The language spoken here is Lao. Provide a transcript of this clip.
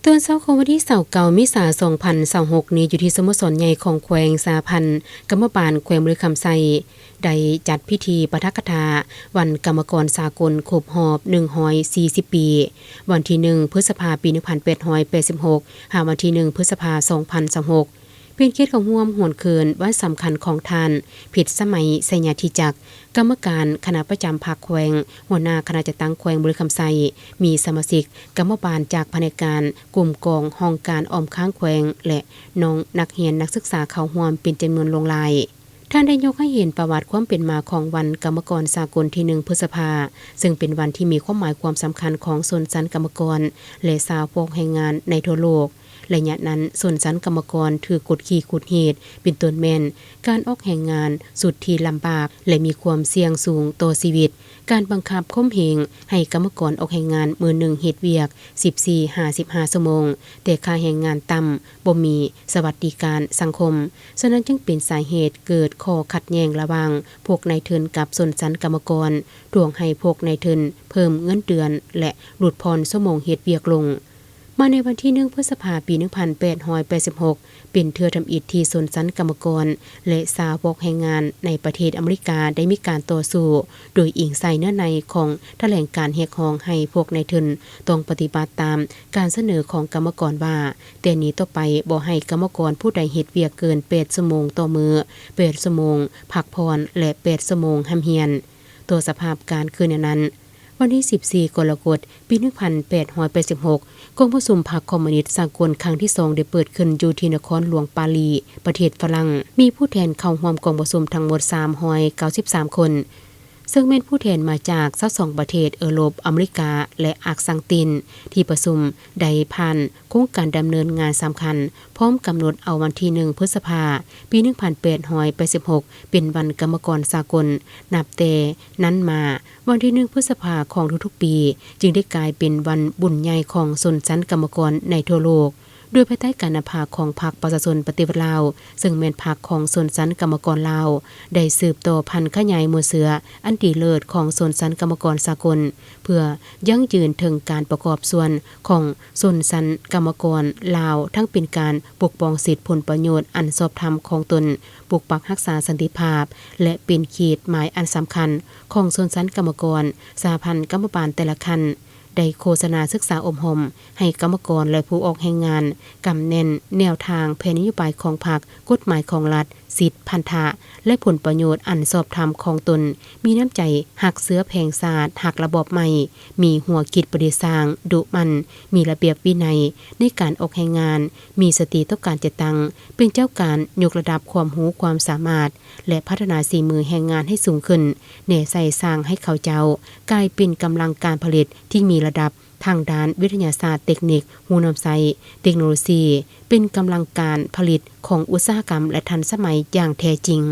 ຕອນເຊົ້າຂອງວັນທີຊາວເກົ້າ ເມສາ ສອງພັນຊາວຫົກນີ້ ຢູ່ທີ່ສະໂມສອນໃຫຍ່ຂອງແຂວງ ສະຫະພັນກຳມະບານແຂວງບໍລິຄຳໄຊ ໄດ້ຈັດພິທີປາຖະກະຖາວັນກຳມະກອນສາກົນຄົບຮອບໜຶ່ງຮ້ອຍສີ່ສິບປີ ວັນທີໜຶ່ງ ພຶດສະພາ ປີໜຶ່ງພັນແປດຮ້ອຍແປດສິບຫົກ ຫາວັນທີໜຶ່ງ ພຶດສະພາ ສອງພັນຊາວຫົກ ເປັນກຽດເຂົ້າຮ່ວມຫວນເຂີນວັນສຳຄັນຂອງທ່ານ ພິດສະໄໝ ໄຊຍາທິຈັກ ກຳມະການຄະນະປະຈຳພັກແຂວງ, ຫົວໜ້າຄະນະຈັດຕັ້ງແຂວງບໍລິຄຳໄຊ, ມີສະມາຊິກກຳມະບານຈາກພະແນກການ, ກົມກອງ, ຫ້ອງການອ້ອມຂ້າງແຂວງ ແລະ ນ້ອງນັກຮຽນນັກສຶກສາເຂົ້າຮ່ວມເປັນຈຳນວນຫຼວງຫຼາຍ. ທ່ານໄດ້ຍົກໃຫ້ເຫັນປະຫວັດຄວາມເປັນມາຂອງວັນກຳມະກອນສາກົນທີໜຶ່ງ ພຶດສະພາ, ເຊິ່ງເປັນວັນທີ່ມີຄວາມໝາຍຄວາມສຳຄັນຂອງຊົນຊັ້ນກຳມະກອນ ແລະ ຊາວພວກແຮງງານໃນທົ່ວໂລກ. ໄລຍະນັ້ນ, ຊົນຊັ້ນກຳມະກອນຖືກກົດຂີ່ຂູດຮີດ, ເປັນຕົ້ນແມ່ນການອອກແຮງງານສຸດທີ່ລຳບາກ ແລະ ມີຄວາມສ່ຽງສູງຕໍ່ຊີວິດ, ການບັງຄັບຂົ່ມເຫງໃຫ້ກຳມະກອນອອກແຮງງານມື້ໜຶ່ງເຮັດວຽກສິບສີ່ຫາສິບຫ້າຊົ່ວໂມງ, ແຕ່ຄ່າແຮງງານຕ່ຳ, ບໍ່ມີສະຫວັດດີການສັງຄົມ. ສະນັ້ນຈຶ່ງເປັນສາເຫດເກີດຂໍ້ຂັດແຍ່ງລະຫວ່າງພວກນາຍທຶນກັບຊົນຊັ້ນກຳມະກອນ, ທວງໃຫ້ພວກນາຍທຶນເພີ່ມເງິນເດືອນ ແລະ ຫຼຸດຜ່ອນຊົ່ວໂມງເຮັດວຽກລົງ. ມາໃນວັນທີໜຶ່ງ ພຶດສະພາ ປີໜຶ່ງພັນແປດຮ້ອຍແປດສິບຫົກ ເປັນເທື່ອທຳອິດທີ່ຊົນຊັ້ນກຳມະກອນ ແລະ ຊາວພວກແຮງງານໃນປະເທດອາເມລິກາໄດ້ມີການຕໍ່ສູ້ ໂດຍອີງໃສ່ເນື້ອໃນຂອງຖະແຫຼງການຮຽກຮ້ອງໃຫ້ພວກນາຍທຶນຕ້ອງປະຕິບັດຕາມການສະເໜີຂອງກຳມະກອນວ່າ ແຕ່ນີ້ຕໍ່ໄປບໍ່ໃຫ້ກຳມະກອນຜູ້ໃດເຮັດວຽກເກີນແປດຊົ່ວໂມງຕໍ່ມື້, ແປດຊົ່ວໂມງພັກຜ່ອນ ແລະ ແປດຊົ່ວໂມງຮ່ຳຮຽນ. ຕໍ່ສະພາບການຄືແນວນັ້ນ, ວັນທີສິບສີ່ ກໍລະກົດ ປີໜຶ່ງພັນແປດຮ້ອຍແປດສິບຫົກ ກອງປະຊຸມພັກຄອມມູນິດສາກົນຄັ້ງທີສອງ ໄດ້ເປີດຂຶ້ນຢູ່ທີ່ນະຄອນຫຼວງປາຣີ ປະເທດຝຣັ່ງ. ມີຜູ້ແທນເຂົ້າຮ່ວມກອງປະຊຸມທັງໝົດສາມຮ້ອຍເກົ້າສິບສາມຄົນ, ເຊິ່ງແມ່ນຜູ້ແທນມາຈາກຊາວສອງປະເທດເອີຣົບ, ອາເມລິກາ ແລະ ອາກສັງຕິນ. ທີ່ປະຊຸມໄດ້ຜ່ານໂຄງການດຳເນີນງານສຳຄັນ, ພ້ອມກຳນົດເອົາວັນທີໜຶ່ງ ພຶດສະພາ ປີໜຶ່ງພັນແປດຮ້ອຍແປດສິບຫົກ ເປັນວັນກຳມະກອນສາກົນ. ນັບແຕ່ນັ້ນມາ, ວັນທີໜຶ່ງ ພຶດສະພາຂອງທຸກໆປີ ຈຶ່ງໄດ້ກາຍເປັນວັນບຸນໃຫຍ່ຂອງຊົນຊັ້ນກຳມະກອນໃນທົ່ວໂລກ. ໂດຍພາຍໃຕ້ການນຳພາຂອງພັກປະຊາຊົນປະຕິວັດລາວ, ເຊິ່ງແມ່ນພັກຂອງຊົນຊັ້ນກຳມະກອນລາວ, ໄດ້ສືບຕໍ່ພັນຂະຫຍາຍມູນເຊື້ອອັນດີເລີດຂອງຊົນຊັ້ນກຳມະກອນສາກົນ, ເພື່ອຢັ້ງຢືນເຖິງການປະກອບສ່ວນຂອງຊົນຊັ້ນກຳມະກອນລາວ, ທັງເປັນການປົກປ້ອງສິດຜົນປະໂຫຍດອັນຊອບທຳຂອງຕົນ, ປົກປັກຮັກສາສັນຕິພາບ ແລະ ເປັນຂີດໝາຍອັນສຳຄັນຂອງຊົນຊັ້ນກຳມະກອນ, ສະຫະພັນກຳມະບານແຕ່ລະຂັ້ນ ໄດ້ໂຄສະນາສຶກສາອົບຮົມໃຫ້ກຳມະກອນ ແລະ ຜູ້ອອກແຮງງານ ກຳແໜ້ນແນວທາງແຜນນະໂຍບາຍຂອງພັກ, ກົດໝາຍຂອງລັດ, ສິດ, ພັນທະ ແລະ ຜົນປະໂຫຍດອັນຊອບທຳຂອງຕົນ, ມີນ້ຳໃຈຮັກເຊື້ອແພງຊາດ, ຮັກລະບອບໃໝ່, ມີຫົວຄິດປະດິດສ້າງ, ດຸໝັ່ນ, ມີລະບຽບວິໄນໃນການອອກແຮງງານ, ມີສະຕິຕໍ່ການຈັດຕັ້ງ, ເປັນເຈົ້າການຍົກລະດັບຄວາມຮູ້ຄວາມສາມາດ ແລະ ພັດທະນາສີມືແຮງງານໃຫ້ສູງຂຶ້ນ, ແນໃສ່ສ້າງໃຫ້ເຂົາເຈົ້າກາຍເປັນກຳລັງການຜະລິດທີ່ມີລະດັບທາງດ້ານວິທະຍາສາດ, ເຕັກນິກ, ຮູ້ນຳໃຊ້, ເຕັກໂນໂລຊີ, ເປັນກຳລັງການຜະລິດຂອງອຸດສາຫະກຳ ແລະ ທັນສະໄໝຢ່າງແທ້ຈິງ.